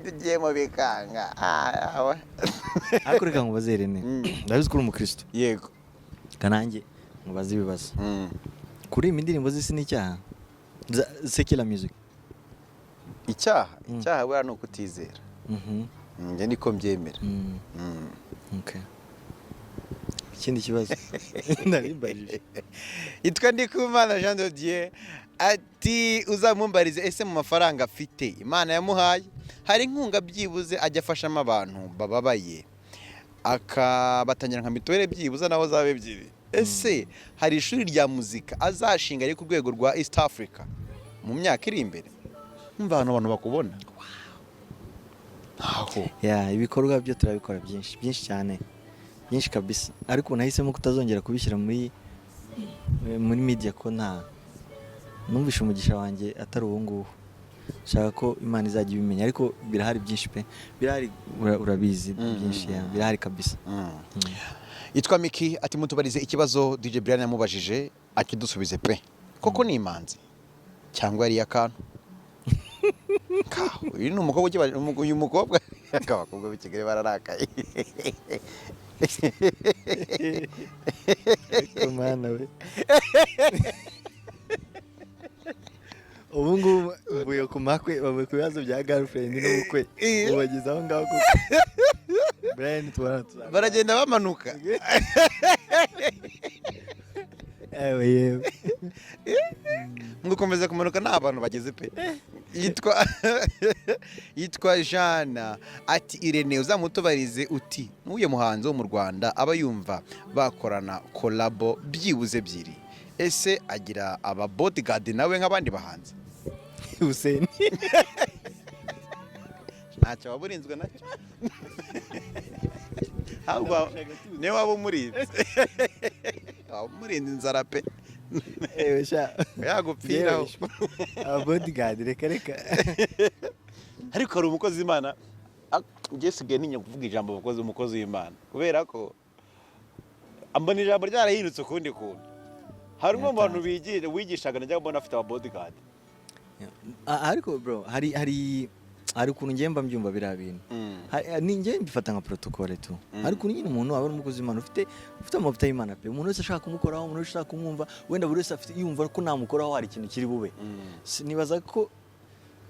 Ugiyemo bikanga. Ah, awe. Ariko reka nkubaze, Irene. Ndabizi ko uri umukristo. Yego. Kananjye nkubaze ibibazo. Kuririmba indirimbo z'isi ni icyaha? Secular music. Icyaha, icyaha buriya ni ukutizera. Njye niko mbyemera. Okay. Ikindi kibazo narimbajije. Yitwa Ndikumana Jean de Dieu, ati: "Uzamumbarize, ese mu mafaranga afite Imana yamuhaye, hari inkunga byibuze ajya afashamo abantu bababaye, akabatangira nka mituweli byibuze, naho zaba ebyiri? Ese hari ishuri rya muzika azashinga ari ku rwego rwa East Africa mu myaka iri imbere?" Umva ahantu abantu bakubona aho. Ya, ibikorwa byo turabikora byinshi, byinshi cyane, byinshi kabisa, ariko nahisemo kutazongera kubishyira muri media, ko nta numvishe umugisha wanjye atari uwo nguwo. Nshaka ko Imana izajya ibimenya, ariko birahari byinshi pe, birahari, urabizi. Byinshi, ya, birahari kabisa. Yitwa Miki, ati: "Mutubarize ikibazo DJ Brian yamubajije akidusubize pe. Koko ni imanzi cyangwa yari akantu kaho?" Uyu ni umukobwa ukibaje, uyu mukobwa, abakobwa b'i Kigali bararakaye. Ariko mana we, ubu ngubu mvuye ku makwe, bavuye ku bibazo bya girlfriend n'ubukwe, ubu bageze aho ngaho kuko Brian tubona tuzabana. Baragenda bamanuka. Ewe yewe. Mugakomeza kumanuka, nta bantu bageze pe. Yitwa Jana, ati: "Irene, uzamutubarize uti n'uyu muhanzi wo mu Rwanda aba yumva bakorana collabo byibuze ebyiri? Ese agira aba bodyguard nawe nk'abandi bahanzi?" Hussein. Ntacyo waba urinzwe nacyo, ahubwo niyo waba umurinze, waba umurinze inzara pe. Ewe sha. Yagupfiraho. Aba bodyguard, reka reka. Ariko hari umukozi w'Imana, njye sigaye ntinya kuvuga ijambo umukozi w'Imana, kubera ko mbona ijambo ryarahindutse ukundi kuntu. Hari umwe mu bantu wigishaga najyaga mbona afite aba bodyguard. Ariko bro, hari ukuntu ngiye mba mbyumva biriya bintu. Ni njye mbifata nka protocole tu. Ariko nyine umuntu aba ari umukozi w'Imana ufite amavuta y'Imana pe, umuntu wese ashaka kumukoraho, umuntu wese ashaka kumwumva, wenda buri wese afite yumva ko namukoraho hari ikintu kiri bube. Nibaza ko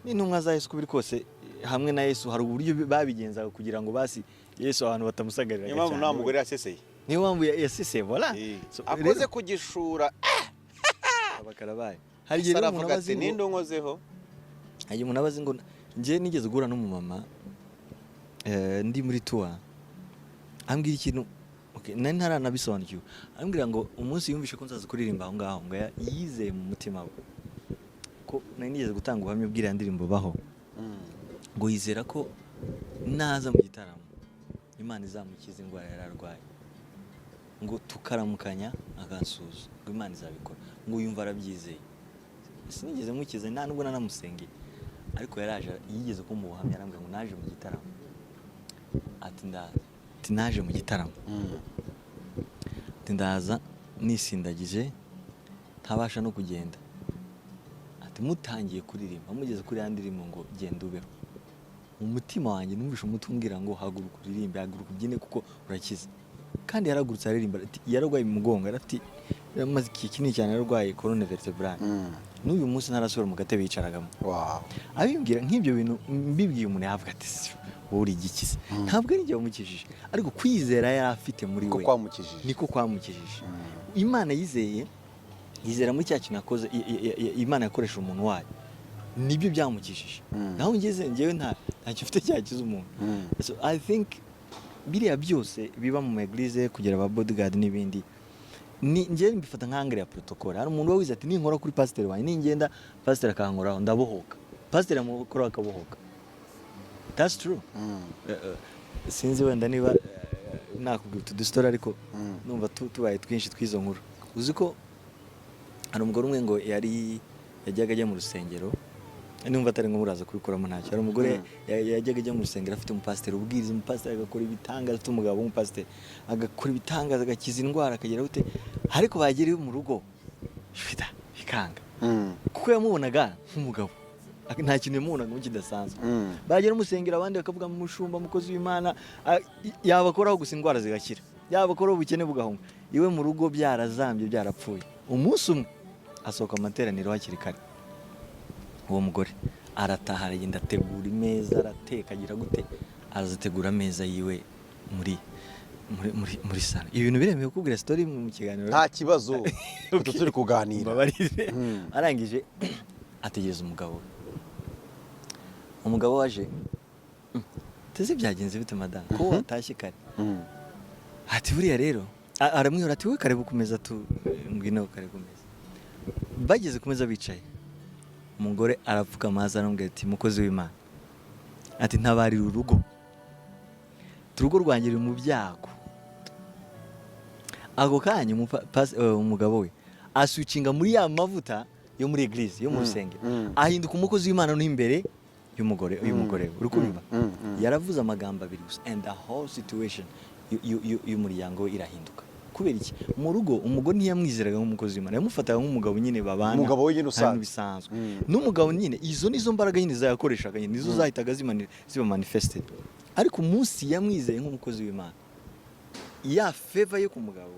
n'intumwa za Yesu, uko biri kose, hamwe na Yesu hari uburyo babigenzaga kugira ngo basi Yesu abantu batamusagarira. Niyo mpamvu nta mugore yaseseye. Niyo mpamvu yaseseye, voilà. So, akoze rero ku gishura. Bakarabaye, hari igihe rero umuntu aravuga aba azi ati ngo ninde unkozeho? Hari igihe umuntu aba azi ngo njye nigeze guhura n'umumama, ndi muri tour, ambwira ikintu, okay, nari ntaranabisobanukiwe. Ambwira ngo umunsi yumvishe ko nzaza kuririmba aho ngaho, ngo yizeye mu mutima we ko nari nigeze gutanga ubuhamya bw'iriya ndirimbo baho, ngo yizera ko naza mu gitaramo Imana izamukiza indwara yari arwaye, ngo tukaramukanya akansuhuza, ngo Imana izabikora, ngo yumva arabyizeye. Sinigeze mukiza, nta nubwo nanamusengeye, ariko yaraje yigeze kumpa ubuhamya, arambwira ngo naje mu gitaramo, ati ndaza, ati naje mu gitaramo, ati ndaza nisindagije, ntabasha no kugenda, ati mutangiye kuririmba, mugeze kuri ya ndirimbo ngo genda ubeho, mu mutima wanjye numvishe umuti umbwira ngo haguruka uririmbe, haguruka ubyine kuko urakize. Kandi yaragurutse aririmba. Ati yararwaye umugongo, yari afite, yaramaze igihe kinini cyane yararwaye colonne vertébrale, n'uyu munsi ntarasubira mu gatebe yicaragamo. Abimbwira nk'ibyo bintu, mbibwiye umuntu yavuga ati: "Se, wowe uri igiki se?" Ntabwo ari njye wamukijije, ariko kwizera yari afite muri ko we kwamukijije. Niko kwamukijije. Imana yizeye, yizera muri cya kintu yakoze, Imana yakoresha umuntu wayo, nibyo byamukijije. Naho ngeze njyewe ntacyo mfite cyakiza umuntu. So I think biriya byose biba mu église, kugira aba bodyguard n'ibindi, ni njyewe mbifata nk'angere ya protocole. Hari umuntu uba wize ati ninkora kuri pasiteri wanjye, ningenda pasiteri akankoraho ndabohoka, pasiteri amukoraho akabohoka. That's true. Sinzi wenda niba nakubwira utu dustory, ariko numva tubaye twinshi tw'izo nkuru. Uzi ko hari umugore umwe ngo yari yajyaga ajya mu rusengero, numva atari ngombwa uraza kubikuramo ntacyo. Hari umugore yajyaga ajya mu rusengero afite umupasiteri ubwiriza, umupasiteri agakora ibitangaza, afite umugabo w'umupasiteri, agakora ibitangaza, agakiza indwara, akagira gute, ariko bagera iwe mu rugo shwita bikanga, kuko yamubonaga nk'umugabo. Nta kintu yamubonagamo kidasanzwe. Bagera umusengera, abandi bakavuga mushumba, mukozi w'Imana, yabakoraho gusa indwara zigakira, yabakoraho ubukene bugahunga. Iwe mu rugo byarazambye, byarapfuye. Umunsi umwe asohoka mu materaniro hakiri kare, uwo mugore arataha, aragenda ategura imeza, arateka, agira gute, arazategura ameza yiwe muri salon. Ibintu biremewe kubwira story mu kiganiro? Nta kibazo, utu turi kuganira. Mbabarire. Arangije ategereza umugabo we. Umugabo waje, "Teze byagenze bite madamu, ko watashye kare?" Ati buriya rero aramwihora, ati we karibu ku meza, tu ngwino karibu ku meza. Bageze ku meza bicaye, umugore arapfukama hasi, aramubwira ati mukozi w'Imana, ati ntabarira urugo, urugo rwanjye ruri mu byago. Ako kanya umugabo we aswitchinga muri ya mavuta yo muri église, yo mu rusengero, ahinduka umukozi w'Imana no imbere y'umugore, y'umugore we. Uri kumva? Yaravuze amagambo abiri gusa and the whole situation y'umuryango we irahinduka. Kubera iki? Mu rugo umugore ntiyamwizeraga nk'umukozi w'Imana, yamufataga nk'umugabo nyine babana, Umugabo we nyine nta usanzwe. bintu bisanzwe. N'umugabo nyine izo nizo mbaraga nyine zayakoreshaga nyine, nizo zahitaga ziba manifested. Ariko umunsi yamwizeye nk'umukozi w'Imana, ya favor yo ku mugabo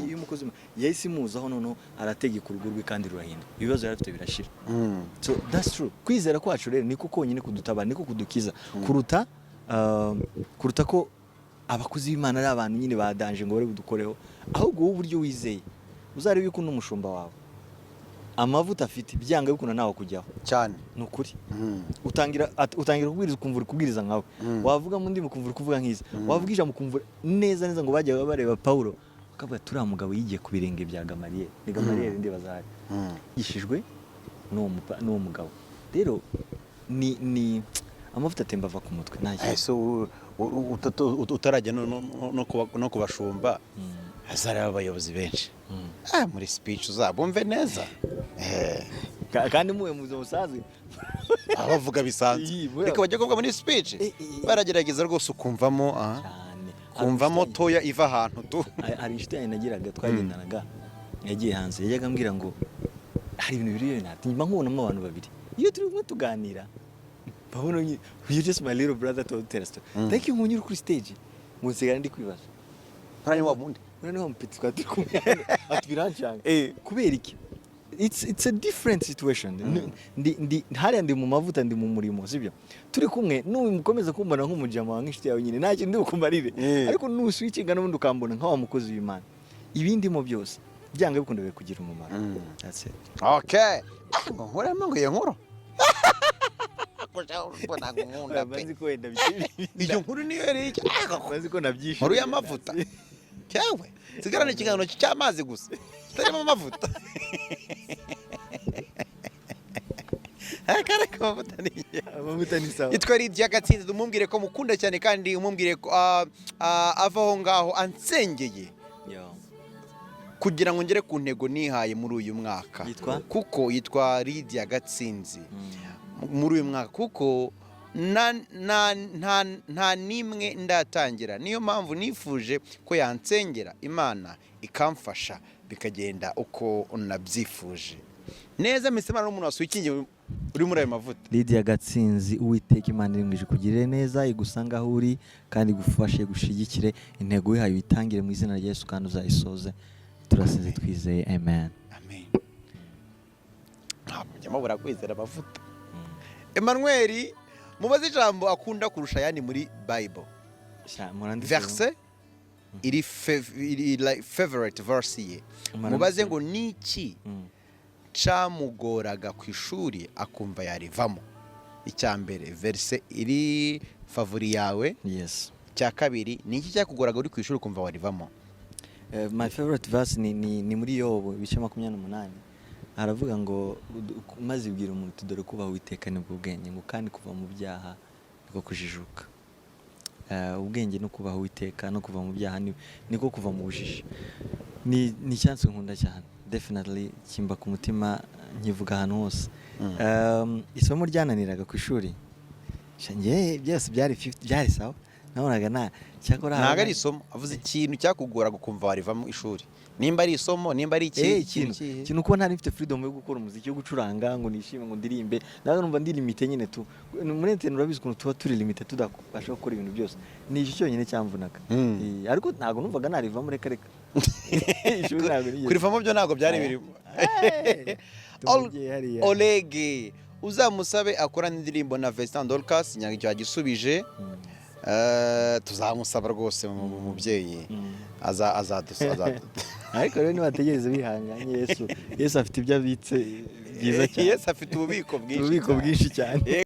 y'umukozi w'Imana yahise imuzaho, noneho arategeka urugo rwe kandi rurahinduka, ibibazo yari afite birashira. So that's true. Kwizera kwacu rero niko konyine kudutabara, niko kudukiza, kuruta ko abakozi b'Imana ari abantu nyine ba danger ngo bari budukoreho. Ahubwo wowe uburyo wizeye, uzarebe yuko n'umushumba wawe amavuta afite, byanga bikunda nawe kujyaho. Cyane. Ni ukuri. Utangira kubwiriza ukumva uri kubwiriza nkawe, wavuga mu ndimi ukumva uri kuvuga nk'izi, wavuga ijambo ukumva neza neza. Ngo bajyaga bareba Pawulo bakavuga turiya mugabo yigiye ku birenge bya Gamariyeri, ni Gamariyeri ndibaza ahari, yigishijwe n'uwo mugabo. Rero ni amavuta atemba ava ku mutwe, nta kintu. Ese utarajya no kubashumba, hazareba abayobozi benshi. Muri speech uzabumve neza. Kandi muwe mu buzima busanzwe abavuga bisanzwe. Iyi, reka bajya kuvuga muri speech, baragerageza rwose ukumvamo aha. Cyane. Kumvamo toya iva ahantu tu. Hari inshuti yanjye nagiraga, twagendanaga, yagiye hanze, yajyaga ambwira ngo hari ibintu biri ati nyuma nkubonamo abantu babiri iyo turi kumwe tuganira, mbabona you just my little brother to tell story. Thank you. Nkunyura kuri stage ngo nsigara ndi kwibaza Nturanye wa wundi. Uriya ni wa mupeti twari turi kumwe hano, ati birancanga. Kubera iki? It's a different situation. Ndi hariya, ndi mu mavuta, ndi mu murimo, sibyo? Turi kumwe nukomeza kumbona nk'umujama wawe, nk'inshuti yawe nyine, nta kintu ndi bukumarire. Ariko nuswitchinga n'ubundi ukambona nka wa mukozi w'Imana, ibindimo byose byanga bikunda biri kugira umumaro. That's it. Okay. Ngo nkuremo ngo iyo nkuru. Mbona nkunda pe. Bazi ko wenda Iyo nkuru niyo yari iki? bazi ko nabyishimiye. Nkuru y'amavuta. Cyawe. Sigarana ikiganiro cy'amazi gusa, kitarimo amavuta. Akara amavuta ni Amavuta ni sawa. Yitwa Lydia Gatsinzi. Umubwire ko mukunda cyane kandi umubwire ko ava aho ngaho ansengeye Yo. kugira ngo ngere ku ntego nihaye muri uyu mwaka. Yitwa? Kuko yitwa Lydia Gatsinzi. Muri uyu mwaka kuko nta n'imwe ndatangira, niyo mpamvu nifuje ko yansengera Imana ikamfasha bikagenda uko nabyifuje neza. Mpise mbona n'umuntu waswikingiye uri muri ayo mavuta. Lydia Gatsinzi, Uwiteka Imana iri mu ijuru ikugirire neza, igusanga aho uri kandi igufashe, igushyigikire, intego wihaye uyitangire mu izina rya Yesu kandi uzayisoze. Turasenze twizeye, amen. Amen. Ntabwo mujya mubura kwizera amavuta. Emmanuel, mubaze ijambo akunda kurusha ayandi muri Bible. Sha, muranditse. Verse iri like favorite verse ye. Muranditse. Mubaze ngo niki camugoraga ku ishuri akumva yarivamo. Icya mbere, verse iri favori yawe. Icya kabiri, ni iki cyakugoraga uri ku ishuri ukumva warivamo? My favorite verse ni muri Yobu ibice 28. Aravuga ngo maze ibwira umuntu uti dore kubaha Uwiteka nibwo bwenge, ngo kandi kuva mu byaha niko kujijuka. Ubwenge no kubaha Uwiteka no kuva mu byaha niko kuva mu bujiji. Ni icyanditswe nkunda cyane, definitely kimba ku mutima, nkivuga ahantu hose. Isomo ryananiraga ku ishuri. Sha, njye byose byari 50, byari sawa. Nabonaga nta cyakora. Ntabwo ari isomo, avuze ikintu cyakugoraga ukumva warivamo ishuri, nimba ari isomo, nimba ari ikintu ikihe? Ikintu kuba ntari mfite freedom yo gukora umuziki, yo gucuranga ngo nishime, ngo ndirimbe. Nawe numva ndi limité nyine tu. Muri internet urabizi ukuntu tuba turi limité, tudabasha gukora ibintu byose. Ni icyo cyonyine cyamvunaga. Ariko ntabwo numvaga narivamo, reka reka. Ishuri ntabwo nigeze. Kurivamo byo ntabwo byari Aya. birimo. Tumugiye hariya. Olege, uzamusabe akorana indirimbo na Vincent Dorcas. Nyanga yagisubije. Tuzamusaba rwose mu mubyeyi. Aza Ariko rero nibategereze bihanganye, Yesu afite ibyo abitse byiza cyane. Yesu afite ububiko bwinshi Ububiko cyane. bwinshi cyane.